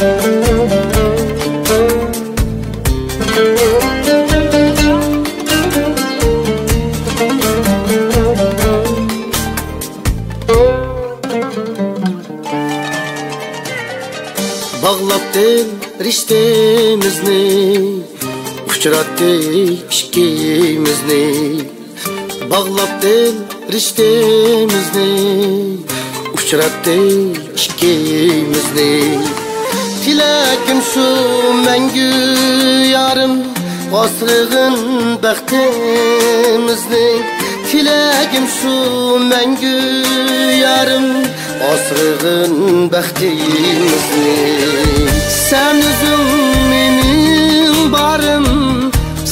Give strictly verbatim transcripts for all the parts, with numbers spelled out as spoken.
باغلاپ دىل رىشتىمىزنى، ئۇچراتتى ئىككىمىزنى. باغلاپ دىل رىشتىمىزنى، ئۇچراتتى ئىككىمىزنى. تىلەكىم شۇ مەڭگۈ يارىم، ئاسرىغىن بەختىمىزنى. تىلەكىم شۇ مەڭگۈ يارىم، ئاسرىغىن بەختىمىزنى. سەن ئۆزۈڭ مېنىڭ بارىم،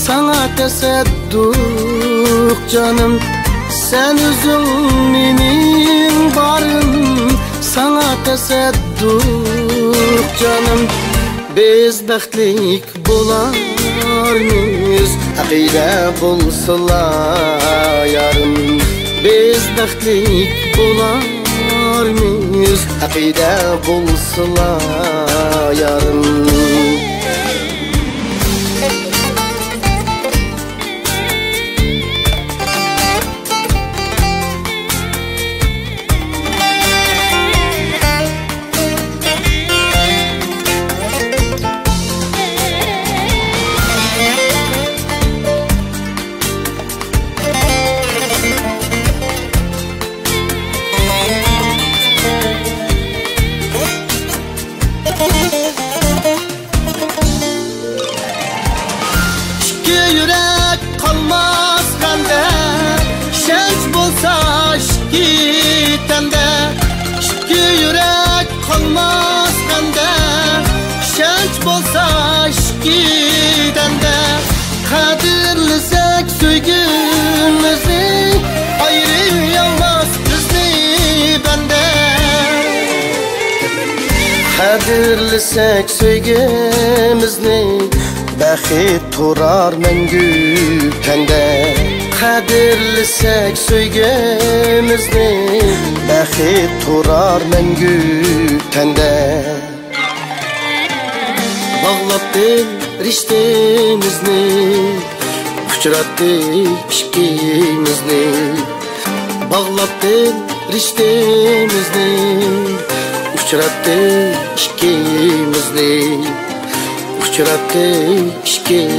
ساڭا تەسەددۇق جانىم. سەن ئۆزۈڭ مېنىڭ بارىم، ساڭا تەسەددۇق جانىم. بىز بەختلىك بولارمىز، ئەقىدە بولسىلا يارىم. بىز بەختلىك بولارمىز، ئەقىدە بولسىلا يارىم. ئىككى يۈرەك قالماس غەمدە، ئىشەنچ بولسا ئىككى تەندە. ئىككى يۈرەك قالماس غەمدە، ئىشەنچ بولسا ئىككى تەندە. قەدىرلىسەك سۆيگۈمىزنى، ئايرىيالماس بىزنى بەندە. قەدىرلىسەك سۆيگۈمىزنى، بەخت تۇرار مەڭگۈ تەندە. قەدىرلىسەك سۆيگۈمىزنى، بەخت تۇرار مەڭگۈ تەندە. باغلاپ دىل رىشتىمىزنى، ئۇچراتتى ئىككىمىزنى. باغلاپ دىل رىشتىمىزنى، ئۇچراتتى ئىككىمىزنى. ئۇچراتتى ئىككىمىزنى.